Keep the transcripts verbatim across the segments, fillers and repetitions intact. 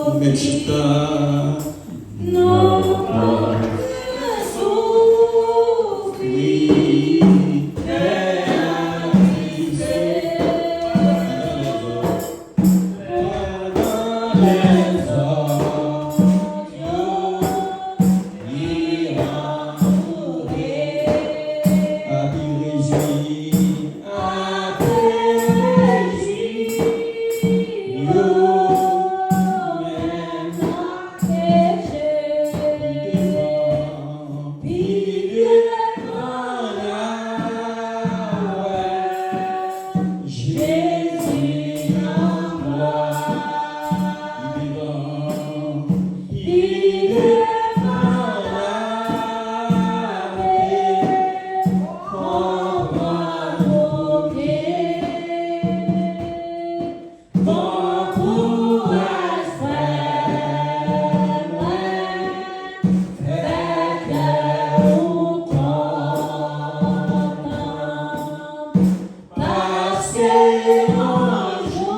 Ou mèt chita. Non, pa soufri, kè atrise. Pandan lèzòt yo li antoure, api rejwi, api rejwi yo, menm nan peche. Pi devan, pi devan n a wè Jezi nan glwa. Pi devan, pi devan n a konprann, oke. Bon kouraj, frè mwen, fè kè ou kontan, paske yon jou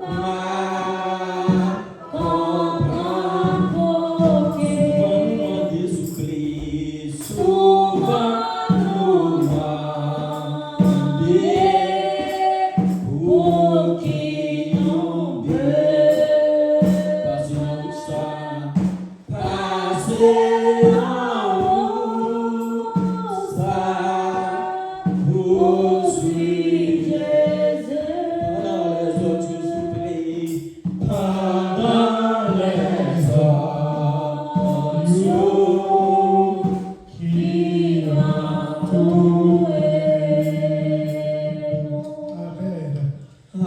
n a konprann, oke. Souvan nou mande souple, souvan nou mande pou ki nou dwe pase nan wout sa, pase nan wout sa, pou swiv Jezi. Pandan lèzòt yo souple, pandan lèzòt yo ki antoure nou. Amèn.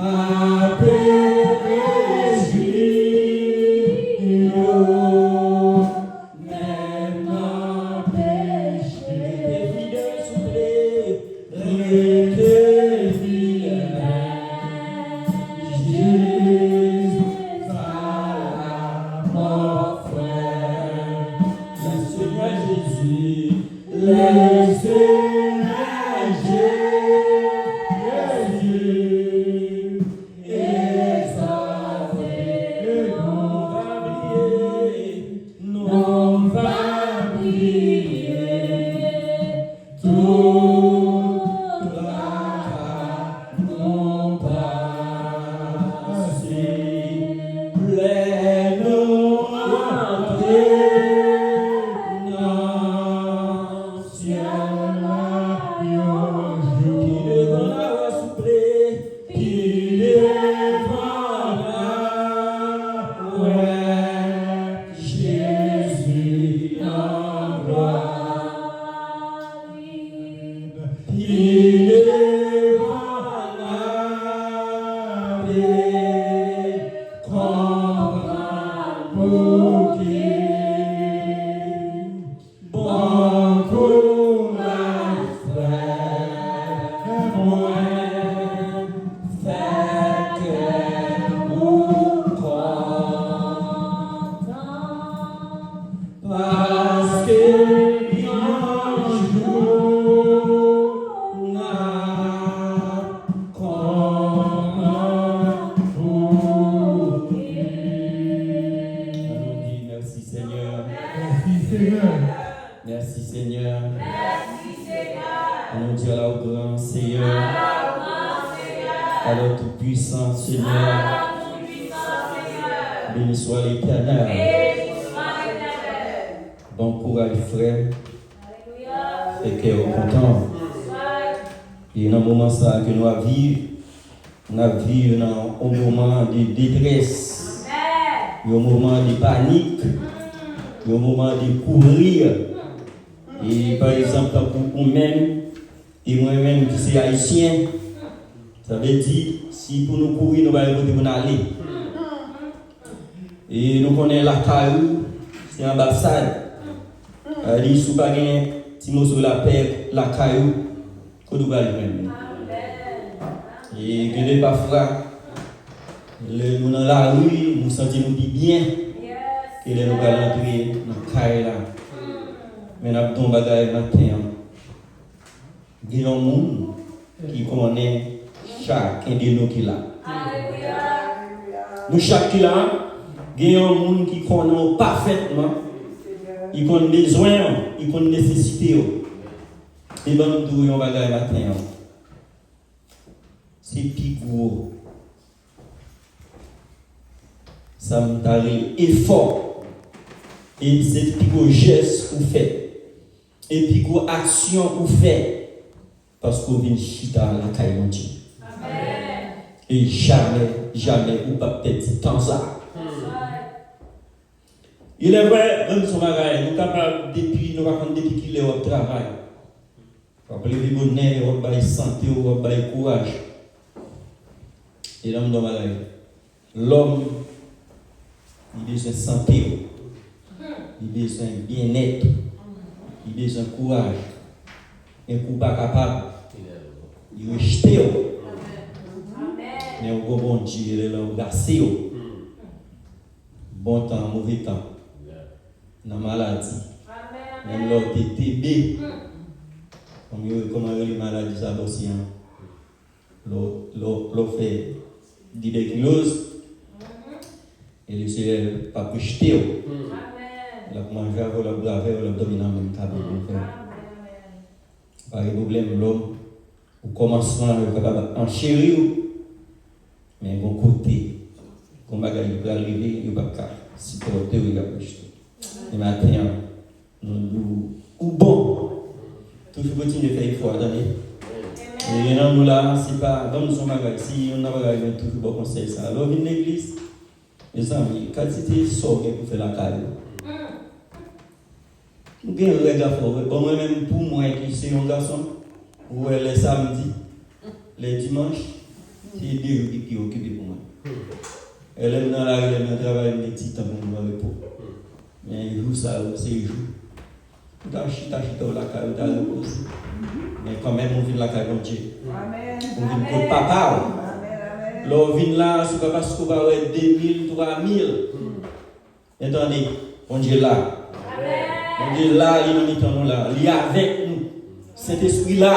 Ape rejwi yo, menm nan peche. Rete fidèl, souple. Rete fidèl jiska lamò, frè. Le Seigneur Jésus, le Seigneur Jésus, exauce. Nou pa bliye, nou pa bliye. Tout traka nou pase, lè nou antre nan syèl la yon jou. Pi devan n a wè souple, pi devan n a wè Jezi nan glwa. Pi devan n ape konprann pouki. Bon kouraj, frè mwen, fè kè ou kontan. Paske yon jou n ap konprann pou ki. Ann nou di mèsi, Senyè. Mèsi, Senyè. Mèsi, Senyè. Mèsi, Senyè. Ann nou di, ala w gran, Senyè. Ala w gran, Senyè. Ala w tout puissant, Senyè. Ala w tout puissant, Senyè. Béni soit l'Éternel. Béni soit l'Éternel. Bon kouraj, frè. Alelouya. Fè kè w kontan. E nan moman sa a ke nou ap viv, n ap viv nan yon moman de detrès, amèn, yon moman de panik, mm, yon moman de kouri. E pa egzanp, tankou ou menm, e mwen menm ki se ayisyen, sa vle di, si pou nou kouri, nou pa gen kote pou n ale. E nou konnen lakay ou se anbasad. Sa vle di, si w pa gen ti moso lapè lakay ou, kote w pral jwenn li? E gen de pafwa, lè nou nan lari, nou santi nou pi byen ke lè nou pral antre nan kay la. Men n ap di yon bagay maten an. Gen yon moun ki konnen chaken de nou ki la. Alelouya. Nou chak ki la, gen yon moun ki konnen w pafètman, li konn bezwen w, li konn nesesite w. E ban m di w yon bagay maten an. Se pi gwo, sa m ta rele efò. E se pi gwo jès ou fè. E pi gwo aksyon ou fè. Paske w vin chita lakay Bondye. E jamè, jamè ou p ap pèdi tan sa. Il est vrai, menm son bagay, nou kapab depi, nou pa konn depi kilè w ap travay. W ap leve bonè, w ap bay sante w, w ap bay kouraj. E lè m di w bagay, lòm, li bezwen sante w, li bezwen byennèt, li bezwen kouraj. Men kou w pa kapab, li rejte w. Men ou gon Bondye, lè l anbrase w. Bon tan, move tan. Nan maladi. Menm lè w te tebe. Kòm yo, kòman yo rele maladi sa, bòsi an? Lè w, lè w, lè w fè tibèkiloz, e Lesenyè p ap rejte w. L ap manje avè w, l ap bwè avè w, l ap dòmi nan menm kabann avè w. Pa gen pwoblèm, lòm, o kòmansman, yo kapab ap ancheri w, men gon kote, gon bagay ki pral rive, yo p ap ka sipòte w, y ap rejte w. E maten an, nou di w, ou bon. Toujou kontinye fè efò a, tande. E gen nan nou la, se pa, ban m di w yon bagay, si youn nan bagay mwen toujou ba w konsèy sa, lè w vin legliz, mezanmi, kantite sa w gen pou fè lakay ou. M gen règ a fè w, wi. Bon, mwen menm, pou mwen ki se yon gason, ou wè lè samdi, lè dimanch, se de jou ki pi okipe pou mwen. E lè m nan lari, lè m nan travay, m gen ti tan pou m pran repo. Men jou sa yo, se jou ou ta chita, chita w lakay ou, ta repoze. Men kanmenm, ou vin lakay Bondye. Ou vin kot papa w. Lè w vin la, se pa paske w pa wè de mil, twa mil. Men tande, Bondye la. Bondye la, li nan mitan nou la. Li avèk nou. Sentespri la.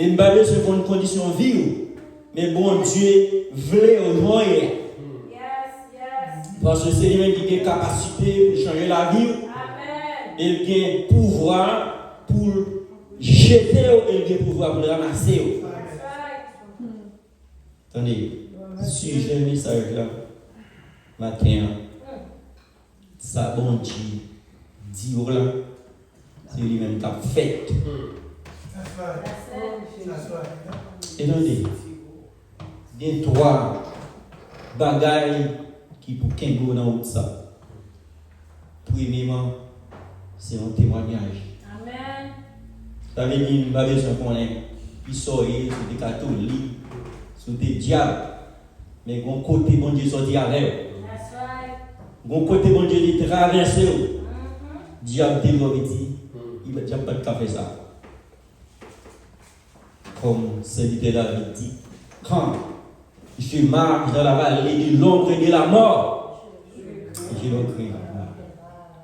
E m pa bezwen konn kondisyon vi w. Men Bondye vle w jan w ye. Paske se li menm ki gen kapasite pou chanje lavi w. E l gen pouvwa pou l jete w, e l gen pouvwa pou l ranmase w. Tande, sijè mesaj la maten an, sa Bondye di w la, se li menm k ap fèt. E tande, gen twa bagay ki pou kenbe w nan wout sa. Premyeman, se yon temwayaj. Sa vle di, m pa bezwen konnen kisa w ye, si w te katolik, si w te dyab, men gon kote Bondye sòti avè w. Gon kote Bondye li travèse w. Dyab te vle w piti, dyab pa t ka fè sa. Kòm sèvitè David di, quand je marche dans la vallée de l'ombre de la mort, je ne crains rien,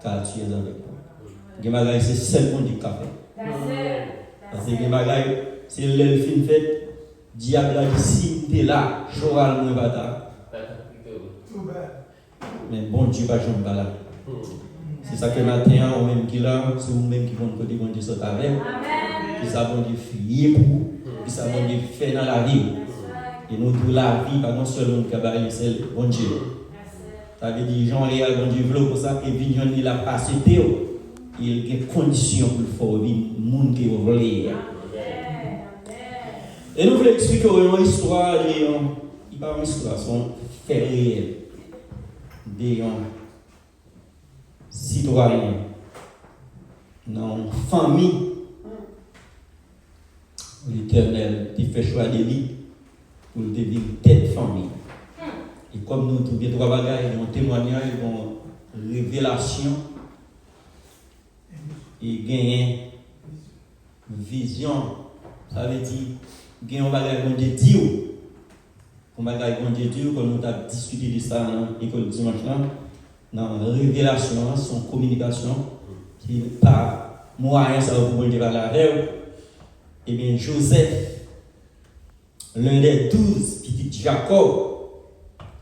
car tu es avec moi. Gen bagay se sèl Bondye ki ka fè. Paske gen bagay, se lè l fin fèt, dyab la di, si m te la, chòval mwen pa ta. Men Bondye pa janm pa la. Se sa ke maten an, ou menm ki la, se ou menm ki konn kote Bondye sot avè w. Kisa Bondye ye pou ou, kisa Bondye fè nan lavi w. E nou tou lavi, pa gen sèl moun ki ka bay li, se Bondye. Sa vle di, jan w ye a, Bondye vle w konsa, e vin jwenn li, l ap aksepte w. E l gen kondisyon pou l fè w vin moun ke w vle a. E nou vle eksplike w yon istwa de yon, li pa yon istwa, se yon fè reyèl. De yon sitwayen nan yon fanmi, Letènèl te fè chwa de li pou l te vin tèt fanmi. E kòm nou tou gen twa bagay, gen yon temwayaj, gen yon revelasyon, e genyen vizyon. Sa vle di, gen yon bagay Bondye di w. Yon bagay Bondye di w, kòm nou t ap diskite de sa nan lekòl dimanch lan, nan revelasyon an, se yon kominikasyon, se pa mwayen sa yo pou Bondye pale avè w. Ebyen, Jozèf, l'un des douze, pitit Jakòb,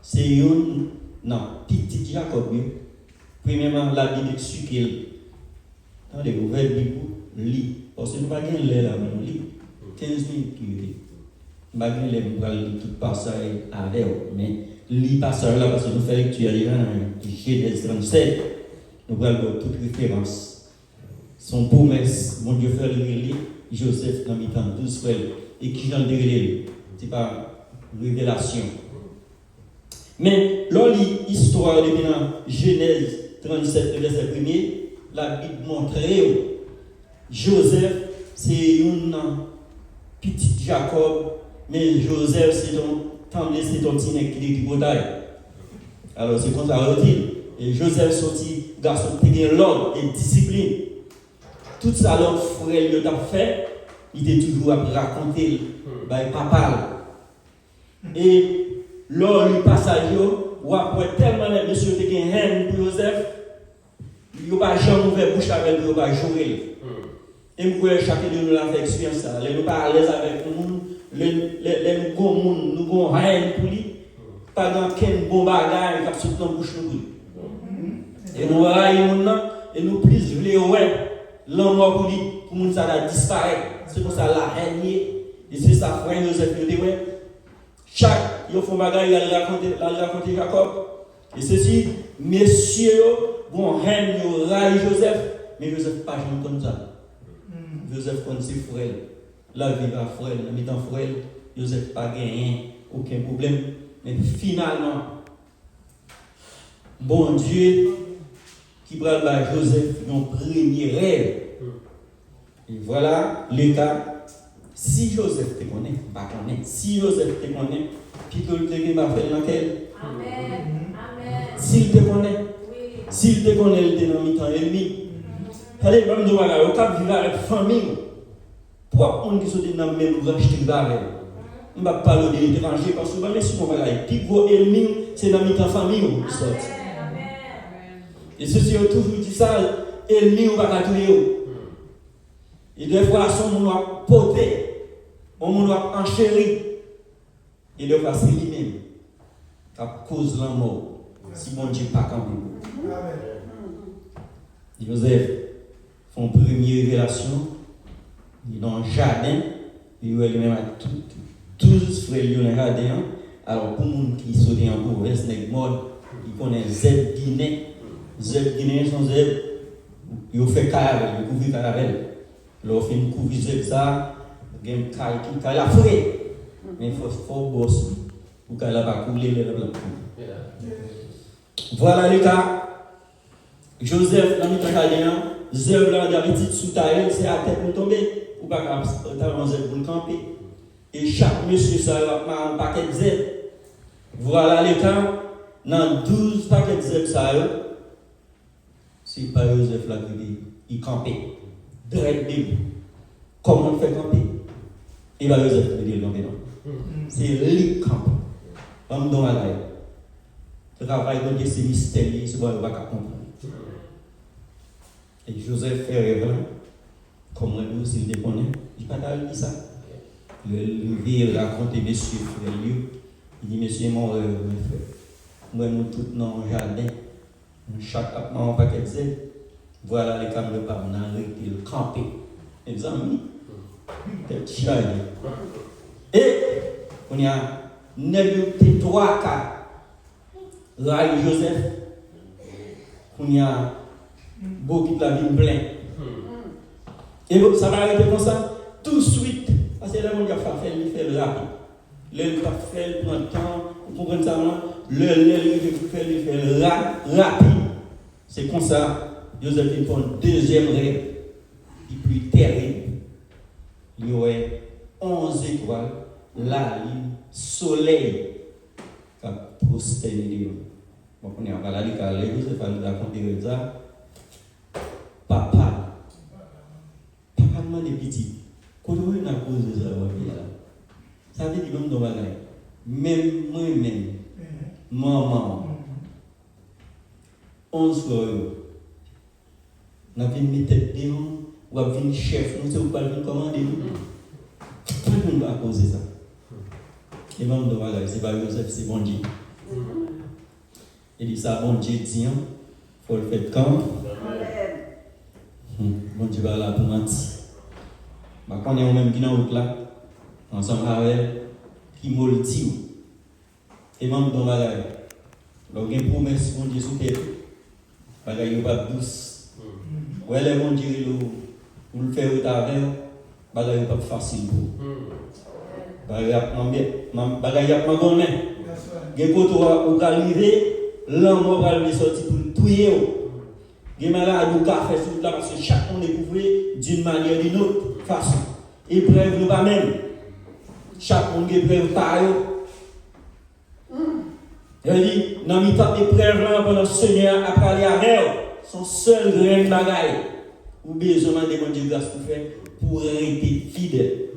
Se youn nan pitit Jakòb yo. Premyèman, Labib eksplike l. Tande, ouvè Bib ou, li. Paske nou pa gen lè la pou nou li. Kenz minit ki rete. M pa gen lè pou m pral li tout pasaj avè w, men li pasaj la, paske nou fè lekti a deja nan Jenèz trannsèt. Nou pral ba w tout referans. Se yon pwomès Bondye fè l rele Jozèf nan mitan douz frè l. E kijan l te rele l? Se pa revelasyon. Men, lè w li istwa yo depi nan Jenèz trannsèt, nan vèsè premye, Labib montre w Jozèf se youn nan pitit Jakòb, men Jozèf se ton, tanble se ton ti nèg ki te tripotay. Alò, se konsa yo di l. E Jozèf se yon ti gason ki te gen lòd e disiplin. Tout sa lòt frè l yo t ap fè, li te toujou ap rakonte l bay papa l. E lè w li pasaj yo, w ap wè tèlman lè mesye yo te gen hèn pou Jozèf, yo pa janm ouvè bouch avè l pou yo pa joure l. E m kwè chak de nou la fè eksperyans sa. Lè nou pa alèz avèk yon moun, lè, lè, lè nou gon moun, nou gon hèn pou li, pa gen okenn bon bagay k ap sot nan bouch nou pou li. E nou rayi moun nan, e nou plis vle wè lanmò pou li, pou moun sa ta disparèt. Se konsa lahèn ye. E se sa frè Jozèf yo te wè. Chak yo fè yon bagay, y al rakonte, l al rakonte Jakòb. E se si mesye yo gon hèn, yo rayi Jozèf, men Jozèf pa janm konn sa. Jozèf konn se frè l. L al viv ak frè l, nan mitan frè l, Jozèf pa genyen okenn pwoblèm. Men finalman, Bondye ki pral bay Jozèf yon premye rèv. E vwala le ka, si Jozèf te konnen, m pa konnen, si Jozèf te konnen, pito l te gen pa fè l nan kè l. Amèn. Amèn. Si l te konnen, wi, si l te konnen l te nan mitan ènmi. Tande, ban m di w bagay, ou k ap viv avèk fanmi w. Pwòp moun ki soti nan menm branch trip avè w. M p ap pale w de etranje, paske w pa mèsi yon bagay. Pi gwo ènmi w, se nan mitan fanmi w li soti. E se si yo toujou di sa, ènmi w pa ka touye w. E dèfwa, se yon moun w ap pote, yon moun w ap ancheri. E dèfwa, se li menm k ap koz lanmò w si Bondye pa kanpe pou ou. Jozèf fè yon premye revelasyon, li nan yon jaden, li wè li menm ak tout douz frè l yo nan jaden an. Alò, pou moun ki soti an pwovens, nèg Mòn, ki konnen zèb ginen, zèb ginen se yon zèb, yo fè kay avè l, yo kouvri kay avè l. Lè w fin kouvri zèb sa, gen kay ki, kay la fre. Men fò, fò w bwòs li pou kay la pa koule lè l ap koule. Vwala le ka, Jozèf nan mitan jaden an, zèb la dabitid si w taye l, se atè pou l tonbe. Ou pa ka taye yon zèb pou l kanpe. E chak mesye sa yo ap mare yon pakèt zèb. Vwala le ka, nan douz pakèt zèb sa yo, se pa Jozèf la ki te, li kanpe. Drèt debout. Kòman l fè kanpe? E pa Jozèf ki te di l kanpe non. Se li k kanpe. Ban m di w bagay. Travay Bondye se mistè li ye, se bagay ou pa ka konprann. E Jozèf fè rèv la. Kòm mwen di w, si l te konnen, li pa t al di sa. Lè l rive, l rakonte mesye frè l yo. Li di, mesye, m wè yon rèv mwen fè. M wè nou tout nan yon jaden. Nou chak ap mare yon pakèt zèb. Vwala le ka m wè pa m nan rete l kanpe. Mezanmi, tèt chaje. E, kounye a, nèg yo te twa ka rayi Jozèf. Kounye a, bokit la vin plen. E bon, sa pa rete konsa. Touswit, paske lè Bondye ap fè l, li fè l rapid. Lè l t ap fè l pran tan, ou konprann sa mwen? Lè, lè l rive pou fè l, li fè l ra-, rapid. Se konsa, Jozèf vin fè yon dezyèm rèv ki pli tèrib. Li wè onz etwal, lalin, solèy k ap pwostène devan l. Bon, kounye a, vwala li ka lè Jozèf al rakonte rèv sa, papa l, papa l mande pitit, kote w jwenn akoze sa yo w ap di a la? Sa vle di, ban m di w bagay, menm mwen menm, manman w, onz frè w yo, n ap vin met tèt deyò, w ap vin chèf nou, se ou k pral vin kòmande nou. Tout moun pa koze sa. E ban m di w bagay, se pa Jozèf, se Bondye. E li sa Bondye di an, fò l fèt kanmenm. Amèn. Hmm, Bondye pa la pou manti. M pa konnen ou menm ki nan wout la, ansanm avè l, ki mo l di w. E m ap di w yon bagay. Lè w gen pwomès Bondye sou tèt ou, bagay yo p ap dous. Ou wè lè Bondye rele w pou l fè wout avè w, bagay yo p ap fasil pou ou. Bagay y ap manbè, man- bagay y ap mangonmen. Gen kote w a- ou pral rive, lanmò pral vle sòti pou l touye w. Gen maladi ou ka fè sou wout la paske chak moun epwouve d'une manière d'une autre fason. Eprèv yo pa menm. Chak moun gen eprèv pa yo. Yo di, nan mitan eprèv lan, pandan Senyè a ap pale avè w, se yon sèl grenn bagay ou bezwen mande Bondye gras pou fè, pou w rete fidèl.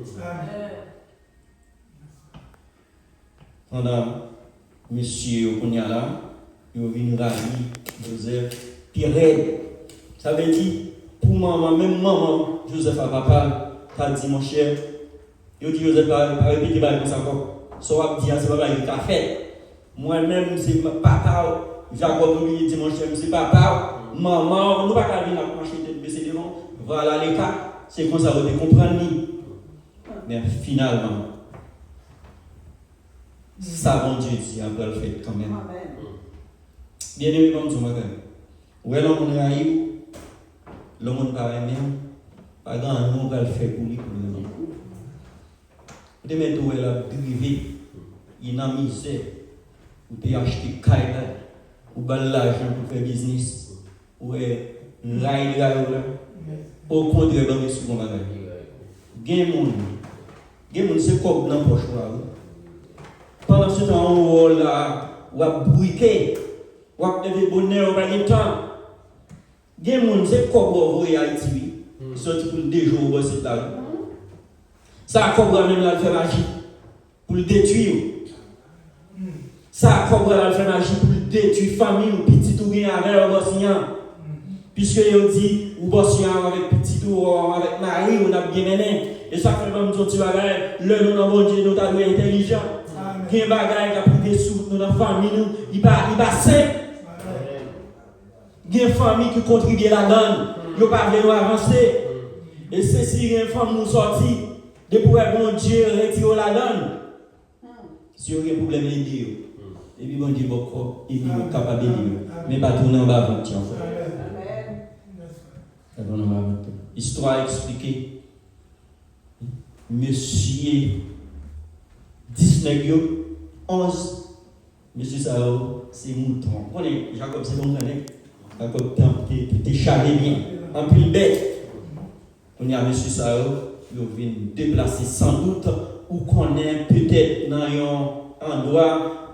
Pandan mesye yo kounye a la, yo vin rayi Jozèf pi rèd. Sa vle di, pou manman, menm manman Jozèf a papa l, ta di, monchè, yo di Jozèf pa, pa repete bagay konsa ankò. Sa w ap di a, se pa bagay ki ka fèt. Mwen menm, se papa w. Jakòb imilye di, monchè, m se papa w, manman w. Nou pa ka vin ap mache tèt bese devan w. Vwala leka. Se konsa yo te konprann li. Men finalman, sa Bondye di a pral fèt kanmenm. Amèn. Byeneme, ban m di w yon bagay. Ou wè lè yon moun rayi w, lè yon moun pa renmen w, pa gen anyen w pral fè pou li pou l renmen w. Ou te mèt wè l ap drive, li nan mizè, ou te achte kay la, ou ba l lajan pou l fè biznis, ou wè ray li rayi w la. Okontrè, ban m esplike w yon bagay. Gen moun, gen moun se kòb nan pòch ou a wi. Pandan se tan ou wè w la, w ap brike, w ap leve bonè, ou pa gen tan. Gen moun, se kòb ou voye Ayiti wi. Li sòti pou l dejoure w bò isit la wi. Sa kòb la menm l al fè maji pou l detwi w. Sa kòb la al fè maji pou l detwi fanmi w, pitit ou gen avè w bò isit an. Piske yo di ou bò isit an avèk pitit ou, ou avèk mari w, n ap byen mennen. E sa k fè ban m di yon ti bagay, lè nou nan Bondye, nou ta dwe entèlijan. Gen bagay k ap rive sou nou nan fanmi nou, li pa, li pa senp. Gen fanmi ki kontribye ladan l, yo pa vle nou avanse. E se si gen fanmi ou sòti, depi w wè Bondye retire w ladan l, si yo gen pwoblèm, ede yo. Epi Bondye ba w kòb, ede yo, kapab ede yo. Men pa tounen anba vant li ankò. Pa tounen anba vant li. Istwa a eksplike. Mesye, dis nèg yo, onz mesye sa yo, se mouton. Ou konnen, Jakòb se yon gran nèg. Jakòb te, te, te, te chaje byen. Anpil bèt. Kounye a, mesye sa yo, yo vin deplase san dout. Ou konnen, petèt nan yon andwa,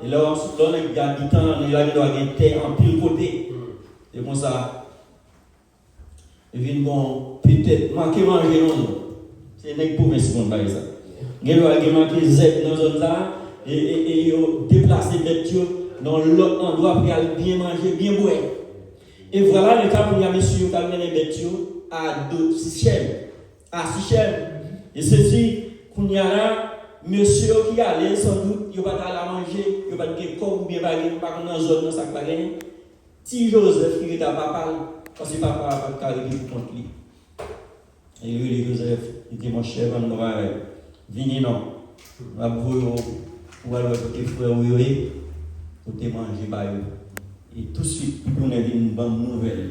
e lè w, lè w nèg ki abitan, nèg la gendwa gen tè anpil kote. Se konsa, vin bon, petèt manke manje nan zòn. Se nèg pwovens ki konn bay sa. Gen dwa gen manke zèb nan zòn sa, e, e, e yo deplase bèt yo nan lòt andwa pou y al byen manje, byen bwè. E vwala le ka kounye a mesye yo t al mennen bèt yo a do Sichèm. A Sichèm. E se di, kounye a la, mesye yo ki ale, sandout, yo pa t al a manje, yo pa t gen kòb oubyen pa gen, pa konn nan zòn nan sa k pa genyen. Ti Jozèf ki rete a papa l, paske papa a pa t ka rete pou kont li. E li rele Jozèf, li di, monchè, bann nwa, vini non. M ap voye w pou w al wè kote frè w yo ye, pote manje ba yo. E tousuit, li tounen vin ban m nouvèl.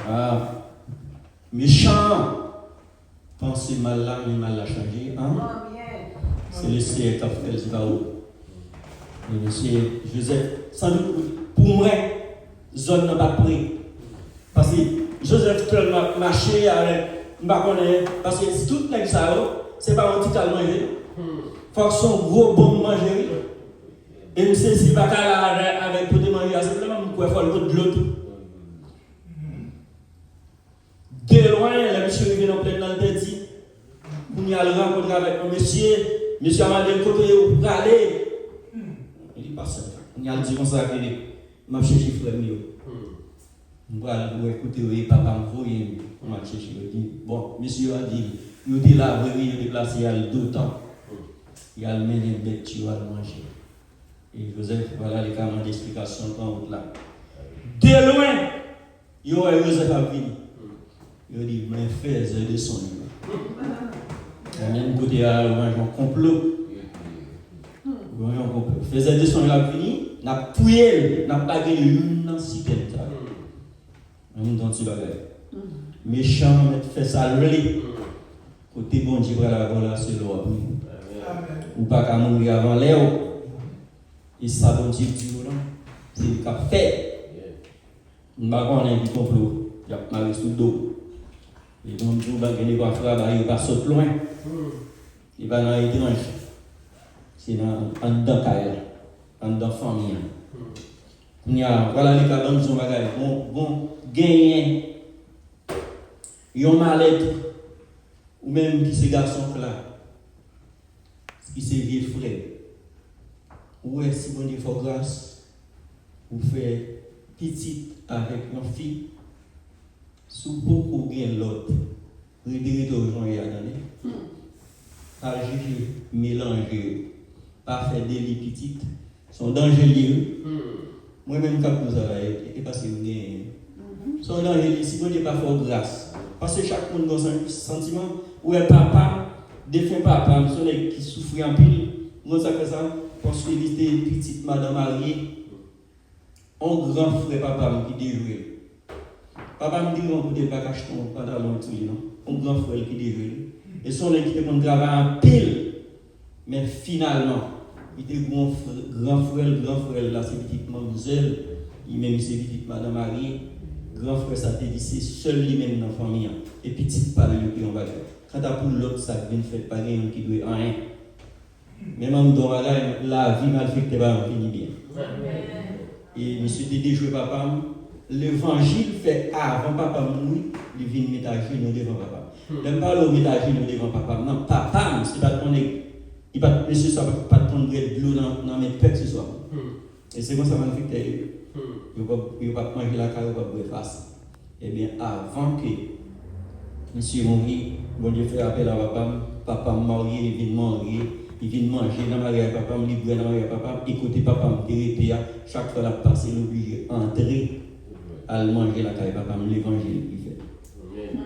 Ah, mechan! Panse mal la, men mal la chanje an. Se Lesenyè k ap fè l, se pa ou. Men mesye Jozèf, sandout pou mwen, zòn nan pa t pre. Paske Jozèf tèlman ap mache avèk, m pa konnen, paske tout nèg sa yo, se pa yon ti kal manje. Fòk se yon gwo bonm manje, wi. E m sezi, pa ka la avè, avèk pote manje a, se vrèman m kwè fò l pot dlo tou. De lwen, lè misye rive nan plèn nan, li te di, kounye a, l rankontre avèk yon mesye, mesye a mande l, kote w prale? Li di, pastè, kounye a, l di konsa ke m ap chèche frè m yo. M pral wè kote yo ye, papa m voye m pou m al chèche yo. Li di, bon, mesye yo a di, yo te la vre, wi, yo deplase, y al Dotan. Y al mennen bèt yo, al manje. E Jozèf, vwala, li ka mande esplikasyon l pran wout la. De lwen, yo wè Jozèf ap vini. Yo di, men fèzè de sonj la. Nan menm kote a, yo range yon konplo. Yo range yon konplo. Fèzè de sonj la ap vini, n ap touye l, n ap lage l youn nan sitèn sa yo. Ann di yon ti bagay. Mechan an mèt fè sa l vle. Kote Bondye pral avè w la, se la w ap rive. Ou pa ka mouri avan lè w. E sa Bondye di w lan, se li k ap fè. M pa konnen ki konplo y ap mare sou do w. E jan m di w, bagay de pafwa, bagay yo pa sot lwen. Li pa nan etranje. Se nan anndan kay la, anndan fanmi an. Kounye a, vwala li ka ban m di yon bagay. Bon, bon, genyen yon malèt, ou menm ki se gason Kla, ki se vye frè, ou wè si Bondye fè w gras, ou fè pitit avèk yon fi, si w poko gen lòt, rete, rete w jan w ye a, tande. Pa jije, melanje yo. Pa fè de li pitit. Se yon danje l ye, wi. Mwen menm k ap di w sa la, e, e paske m genyen. Se yon danje l ye, si Bondye pa fè w gras. Paske chak moun gen yon san-, santiman. Ou wè papa m, defen papa m, se yon nèg ki soufri anpil. Ou konn sa k fè sa? Paske li te pitit madan marye. On gran frè papa m ki dejwe l. Papa m te rive yon kote, l pa ka achte yon pantalon sou li, non. On gran frè l ki dejwe l. E se yon nèg ki te konn travay anpil. Men finalman, li te gen yon frè, gran frè l, gran frè l la se pitit manmzèl, li menm se pitit madan marye. Gran frè sa te di se sèl li menm nan fanmi an. E pitit pa l yo te yon bagay. Kanta pou lòt sa k vin fèt, pa gen youn ki dwe anyen. Men m ap di w yon bagay, lavi malfektè pa janm fini byen. E misye te dejwe papa m. Levanjil fè avan papa m mouri, li vin met ajenou devan papa m. Lè m pale w met ajenou devan papa m, nan papa m, se pa t yon nèg, li pa t, mesye sa pa t konn bwè dlo nan, nan men pèsonswa. E se konsa malfektè yo ye. Yo p ap, yo p ap manje lakay, yo p ap bwè fas. Ebyen, avan ke misye mouri, Bondye fè apèl a papa m. Papa m marye, li vin marye, li vin manje nan maryaj papa m, li bwè nan maryaj papa m, e kote papa m te rete a, chak fwa l ap pase, l oblije antre al manje lakay papa m, levanjil li fè.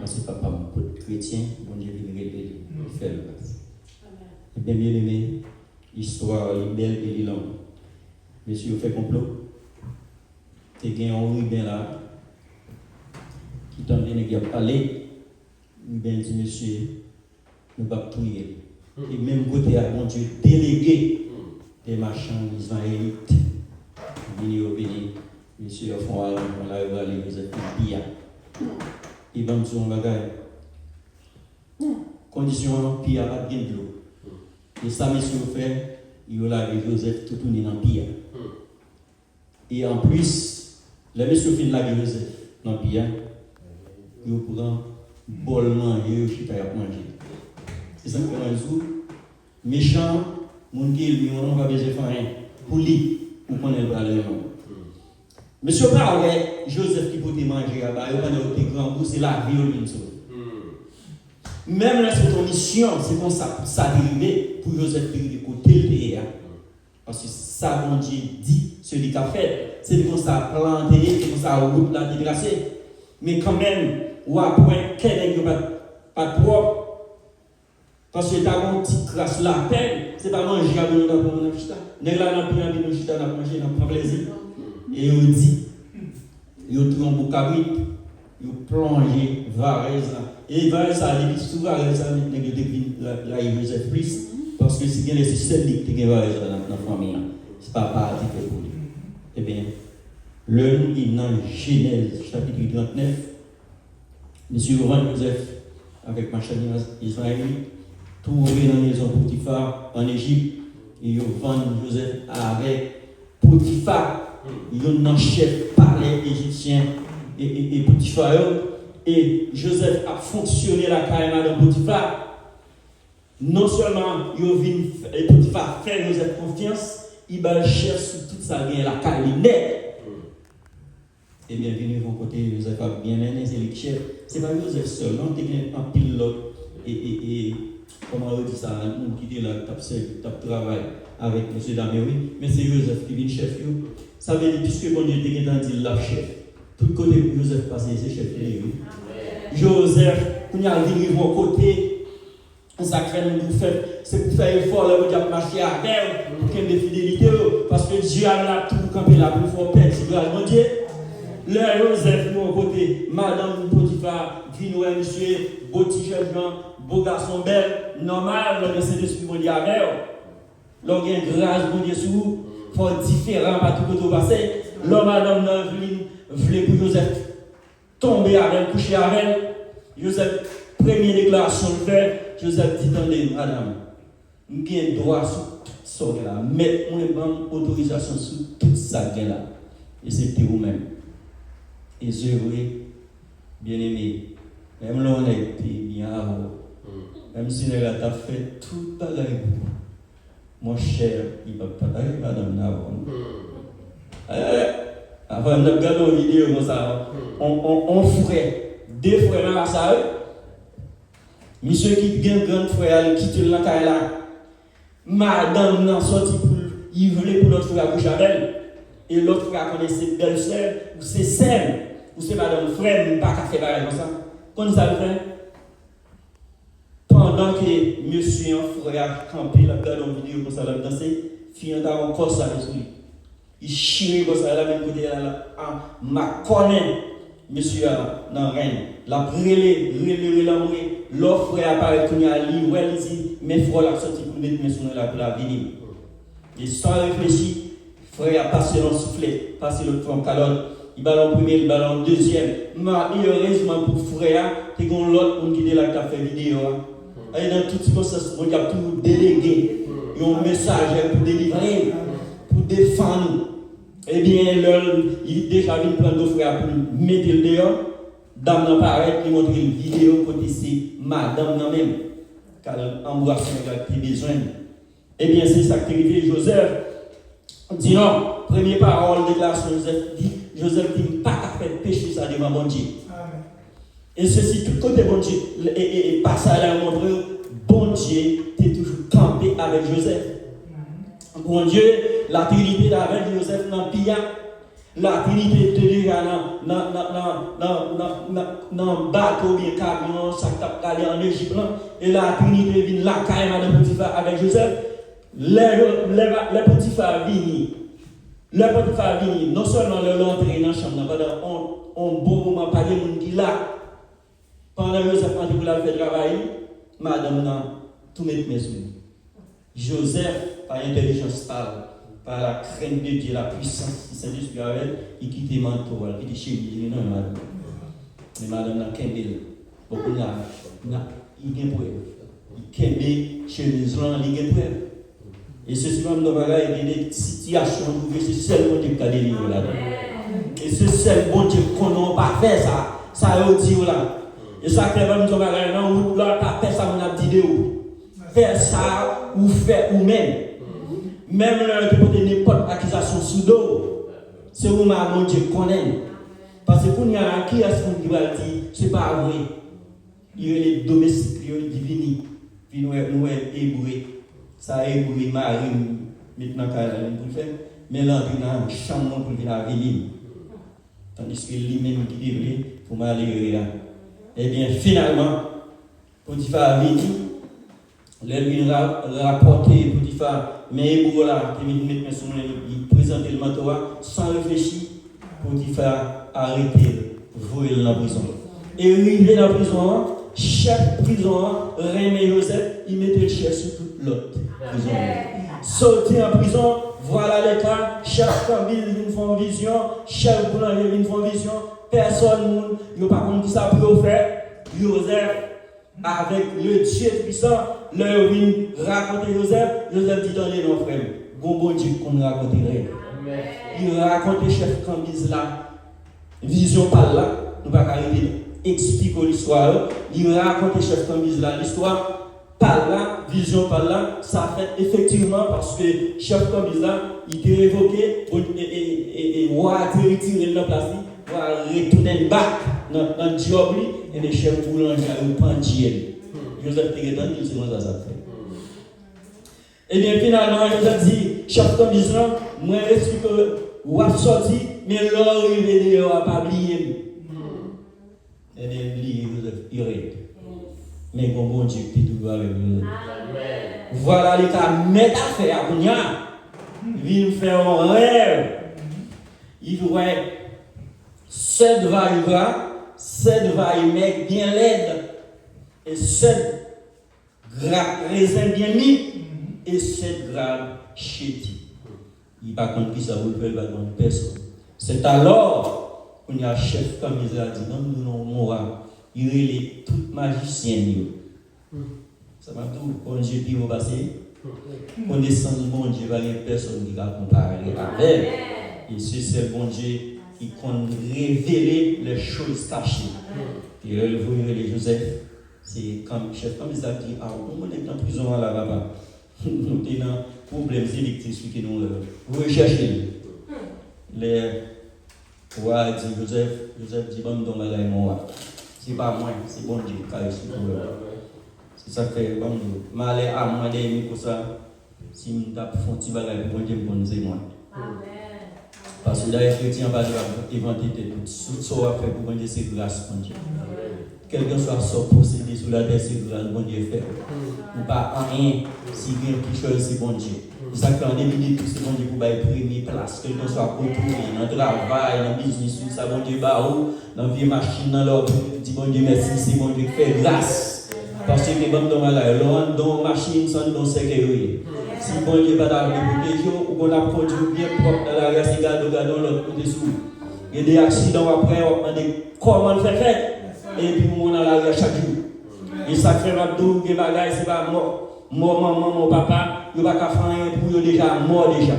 Paske papa m pot kretyen, Bondye vin rele l, li fè l gras. Ebyen, byeneme, istwa a, li bèl e li long. Mesye yo fè konplo. Te gen yon riben la ki tande nèg y ap pale. Riben di, mesye, nou p ap touye l. E menm kote a, Bondye delege de machann Izmayelit. Vini, yo vini. Mesye yo fè yon aranjman la, yo rale Jozèf nan pi a. E ban m di w yon bagay. Kondisyon an, pi a pa t gen dlo. E sa mesye yo fè, yo lage Jozèf toutouni nan pi a. E anplis, lè mesye yo fin lage Jozèf nan pi a, yo pran bòl manje, yo chita, y ap manje. Se sa k fè mwen di w, mechan, moun ki elmi w lan, ou pa bezwen fè anyen pou li, ou konnen l pral renmen w. Mesye yo pa wè Jozèf ki pote manje a ba yo pandan yo te grangou, se lavi yo l vin sove. Menm lè se t yon misyon, se konsa sa te rive pou Jozèf te rive kote l te ye a. Paske sa Bondye di, se li k ap fèt. Se te konsa plan an te ye, se konsa wout la te trase. Men kanmenm, w ap wè kè nèg yo pa t, pa t pwòp. Paske ta gen yon ti kras lapèn, se pa manje a pou nou ta pran pou n ap chita. Nèg la nan pi a, epi nou chita, n ap manje, n ap pran plezi. E yo di, yo touye yon bouk kabrit, yo plonje varèz la. E varèz sa, depi sou varèz sa, nèg yo te vin ra-, rayi Jozèf plis, paske si genlè se sèl li ki te gen varèz la nan, nan fanmi an, se papa a te fè pou li. Ebyen, lè nou li nan Jenèz, chapit trannèf, mesye yo vann Jozèf avèk machann Izmayelit, twouve nan mezon Potifa ann Ejip, e yo vann Jozèf avèk Potifa, youn nan chèf palè ejipsyen e, e, e Potifa yo. E Jozèf ap fonksyone lakay madanm Potifa. Non sèlman yo vin fè, e Potifa fè Jozèf konfyans, li ba l chèf sou tout sa l genyen lakay li nèt. Ebyen, vin rive yon kote Jozèf ap byen mennen, se li k chèf. Se pa Jozèf sèl, non, te gen anpil lòt, e, e, e, kòman yo di sa, moun ki te la, k t ap sèvi, k t ap travay. avèk mesye dam yo, wi. Men se Jozèf ki vin chèf yo. Sa vle di, piske Bondye te gentan di l l ap chèf, tout kote Jozèf pase, se chèf li ye, wi. Jozèf, kounye a, l vin rive yon kote, e sa k fè nou di w fè, se pou fè efò lè Bondye ap mache avè w, pou kenbe fidelite w, paske dyav la ap toujou kanpe la pou l fè w pèdi gras Bondye. Lè Jozèf rive yon kote, madanm Potifa vin wè misye, bo ti jènjan, bo gason bèl, nòmal, lè gen Sentespri Bondye avè w. Lè w gen gras Bondye sou ou, fò w diferan pa tout kote w pase. Lè madanm nan vle, vle pou Jozèf tonbe avè l, kouche avè l, Jozèf, premye deklarasyon l fè, Jozèf di, tande, madanm, m gen dwa sou tout sa w gen la. Mèt mwen ban m otorizasyon sou tout sa k gen la. Eksepte ou menm. E se vre, byeneme, menm lè yon nèg te byen avè w, menm si nèg la t ap fè tout bagay pou ou, monchè, li p ap pataje madanm nan avè w, non. Eh, avan m t ap gade yon videyo konsa, on, on, on frè, de frè nan sa yo, misye ki gen grann frè a, li kite l nan kay la. Madanm nan sòti pou l, li vle pou lòt frè a kouche avè l. E lòt frè a konnen se bèlsè ou se sè m, ou se madanm frè m, m pa ka fè bagay konsa. Konn sa l fè? Pandan ke mesye an, frè a, kanpe, l ap gade yon videyo konsa, l ap danse, fi an ta yon kòs avè sou li. Li chire kòs la, l ap vin kote a, l ap makònen mesye a nan ren. L ap rele, rele, rele anmwe. Lè frè a parèt kounye a, li wè, li di, men frè w la k sòti pou l met men sou mwen la, pou l a vini. E san reflechi, frè a pase l yon souflèt, pase lòt frè yon kalòt, li ba l yon premye, li ba l yon dezyèm. Ma-, erezman pou frè a, te gen yon lòt moun ki te la ki t ap fè videyo a. E nan tout sikonstans, Bondye ap toujou delege yon mesajè pou delivre, pou defann ou. Ebyen, lè l, li deja vin pran do frè a pou l mete l deyò, dam nan parèt, li montre l videyo kote se madanm nan menm k al anbrase nèg la ki te bezwen l. Ebyen, se sa k te rive Jozèf. Di non, premye pawòl, deklarasyon Jozèf di, Jozèf di, m pa ka fè peche sa devan Bondye. Amen. E sesi, tout kote Bondye, e, e, e pasaj la yo montre w, Bondye te toujou kanpe avèk Jozèf. Bondye, Latrinite t avèk Jozèf nan pi a. Latrinite te deja nan, nan, nan bato oubyen kamyon, sa k t ap prale ann Ejip lan. E Latrinite vin lakay madan Potifa avèk Jozèf. Lè, lè, lè Potifa vini, lè Potifa vini, non sèlman lè l antre nan chanm nan pandan on, on bon moman, pa gen moun ki la. Pandan Jozèf antre pou l al fè travay li, madanm nan tou met men sou li. Jozèf, pa entèlijans pa l, pa la krent de Dye, la pwisans ki Sentespri avè l, li kite manto a, li kite chemiz li nan men madanm nan. Men madanm nan kenbe l. Bon, kounye a, nan, li gen prèv. Li kenbe chemiz lan, li gen prèv. E se sèlman yon bagay, gen de sitiyasyon ou rive, se sèl Bondye ki ka delivre w ladan. E se sèl Bondye ki konnen w pa fè sa, sa yo di w la. E sa k fè ban m di w bagay, nan wout la, pa fè sa moun ap di de ou. Fè sa ou fè ou menm. Menm lè yo te pote nenpòt akizasyon sou do w, se ou menm Bondye k konnen. Paske kounye a, kiyès moun ki pral di, se pa vre? Li rele domestik li yo, li di, vini. Vin wè, nou wè Ebre. Sa Ebre, mari m, met nan kay la, vin pou l fè. Men l antre nan chanm mwen pou l vin avili m. Tandiske li menm ki te vle pou malere a. Ebyen, finalman, Potifa vini. Lè l vin ra-, rapòte Potifa, men Ebro la te vin met men sou mwen, li prezante l manto a, san reflechi, Potifa arete l, voye l nan prizon. E rive nan prizon an, chèf prizon an renmen Jozèf, li mete l chèf sou tout lòt prizonye. Soti an prizon, vwala leta, chèf kanbiz vin fè yon vizyon, chèf boulanje vin fè yon vizyon, pèsòn moun, yo pa konn kisa pou yo fè. Jozèf avèk le Dye Twisan, lè yo vin rakonte Jozèf, Jozèf di, tande non, frè m, gon Bondye ki konn rakonte rèv. Li rakonte chèf kanbiz la vizyon pa l la, nou pa ka rete eksplike w listwa yo, li rakonte chèf kanbiz la listwa pa l la, vizyon pa l la, sa fèt efektivman paske chèf kanbiz la, li te revoke, e, e, e, e wa a te retire l nan plas li, pou al retounen bak nan, nan djòb li, ebyen chèf boulanje a yo pandye l. Jozèf te gentan di l se konsa sa t fèt. Ebyen, finalman, Jozèf di chèf kanbiz lan, "Mwen eksplike w ap sòti, men lè w rive deyò a, pa bliye m." Ebyen, l bliye Jozèf, li rèd. Men gon Bondye ki te toujou avè l, Jozèf. Vwala, li ka mèt afè a kounye a. Vin fè yon rèv. Li wè sèt vay gra, sèt vay mèg byen lèd, e sèt grap rezen byen mi, e sèt grap cheti. Li pa konn kisa pou l fè, li pa konn pèsonn. Sètalò, kounye a chèf kanbiz la di, "Ban m di w yon mo a." Li rele tout majisyen yo. Sa m ap di w, Bondye pi wo pase. Konesans Bondye pa gen pèsonn ki ka konpare avè l. E se sèl Bondye ki konn revele les choses cachées. E lè l voye rele Jozèf, se kan, chèf kanbiz la di, "A, ou konn nèg nan prizon an la, papa. Nou te nan pwoblèm, se li ki te eksplike nou, euh, voye chèche l." Lè wa a di Jozèf, Jozèf di, "Ban m di w yon bagay, mon wa. Se pa mwen, se Bondye ki ka eksplike w." Se sa k fè, ban m di w, malè a mwen dèyè mikwo sa, si m t ap fè yon ti bagay pou Bondye, m konn se mwen. Paske dayè, kretyen an pa dwe ap evante tèt ou. Tout sa w ap fè pou Bondye, se gras Bondye. Kèlkanswa sa w posede sou latè, se gras Bondye fè w. Ou pa anyen. Si gen kèk chòz, se Bondye. Se sa k fè, an demi de tou, se Bondye pou bay premye plas. Kèlkanswa kote w ye, nan travay, nan biznis ou, sa Bondye ba ou, nan vye machin nan, lè w ap di Bondye mèsi, se Bondye k fè gras. Paske ban m di w yon bagay, lè w anndan yon machin, se anndan yon sèkèy ou ye. Si Bondye pa ta vle pwoteje w, ou konn ap kondui w byen pwòp nan lari a, se gade w gade yon lòt kote sou ou. Gen de aksidan w ap wè, w ap mande kòman l fè fèt, epi w nan lari a chak jou. E sa k fè m ap di w, gen bagay, se pa mò, mò manman, mò papa, yo pa ka fè anyen pou yo deja, mò deja.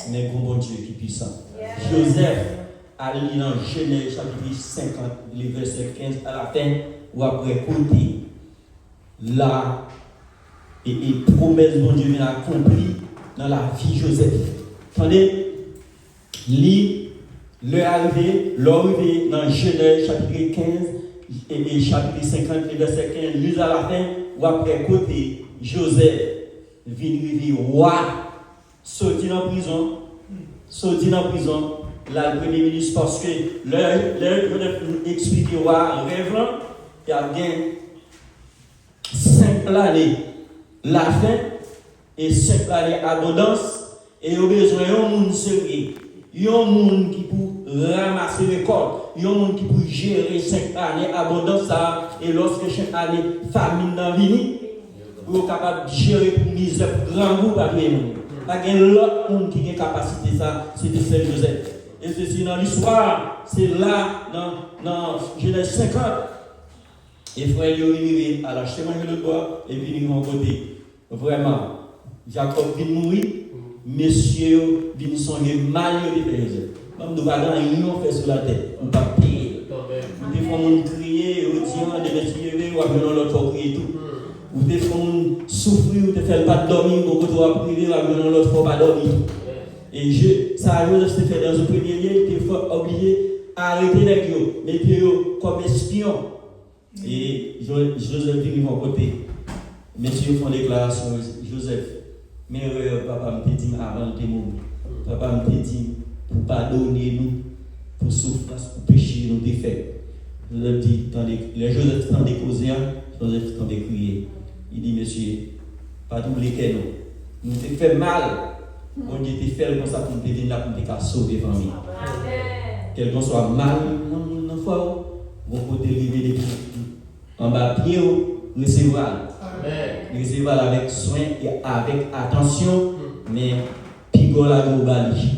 Men gon Bondye ki pwisan. Jozèf, al li nan Jenèz chapit senkant, li vèsè kenz alafen, w ap wè kote la, e, e pwomès Bondye vin akonpli nan lavi Jozèf. Tande, li, lè a rive, lè w rive nan Jenèz chapit kenz, e, e chapit senkant, li vèsè kenz, li alafen, w ap wè kote Jozèf vin rive wa. Soti nan prizon, soti nan prizon, l al premye minis, paske lè, lè Jozèf eksplike wa a rèv lan, y ap gen senk lane lafen e senk lane abondans, e yo bezwen yon moun serye, yon moun ki pou ranmase rekòt, yon moun ki pou jere senk lane abondans sa a, e lòske senk lane famin nan vini, pou yo kapab jere pou mizè, pou grangou pa touye moun. Pa gen lòt moun ki gen kapasite sa, se te sèl Jozèf. E se, se nan listwa, se la, nan, nan Jenèz senkant, e frè l yo vin rive al achte manje lòt bò, epi vin rive yon kote. Vrèman, Jakòb vin mouri, mesye yo vin sonje mal yo te fè Jozèf. Ban m di w, pa gen anyen w fè sou latè, ou p ap peye l. Ou te fè yon moun kriye, yo di an, demen si leve, w ap jwenn yon lòt fè w kriye tou. Ou te fè yon moun soufri, ou te fè l pa t dòmi, gon kote w ap rive, w ap jwenn yon lòt fè w pa dòmi tou. E je, sa Jozèf te fè nan yon premye lye, li te fè oblije arete nèg yo, mete yo kòm espyon. E Jo-, Jozèf vin rive yon kote. Mesye yo fè yon deklarasyon, Jozèf, men erè papa m te di m avan l te mouri. Papa m te di m pou padone nou, pou soufrans, pou peche nou te fè. Jozèf di, tande, lè Jozèf tande koze a, Jozèf tande kriye. Li di, mesye, pa twouble kè nou. Nou te fè mal. Bondye te fè l konsa pou m te vin la, pou m te ka sove fanmi. Kèlkanswa mal yon moun nan fè w, yon kote l rive depi anba pye w, resevwa l. Resevwa l avèk swen e avèk atansyon, men pigò lage w ba li.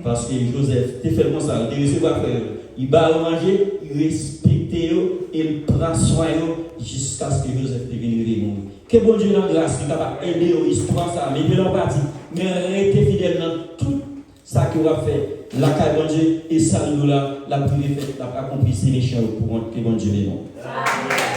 Paske Jozèf te fè l konsa, li te resevwa frè yo. Li ba yo manje, li respekte yo, e li pran swen yo jiskaske Jozèf te vin rive mouri. Ke Bondye nan gras li kapab ede w, istwa sa a, mete l an pratik, men rete fidèl nan tout sa ke w ap fè lakay Bondye, e sa l di w la, l ap rive fèt, l ap akonpli, se mechan yo pou wont, ke Bondye beni w.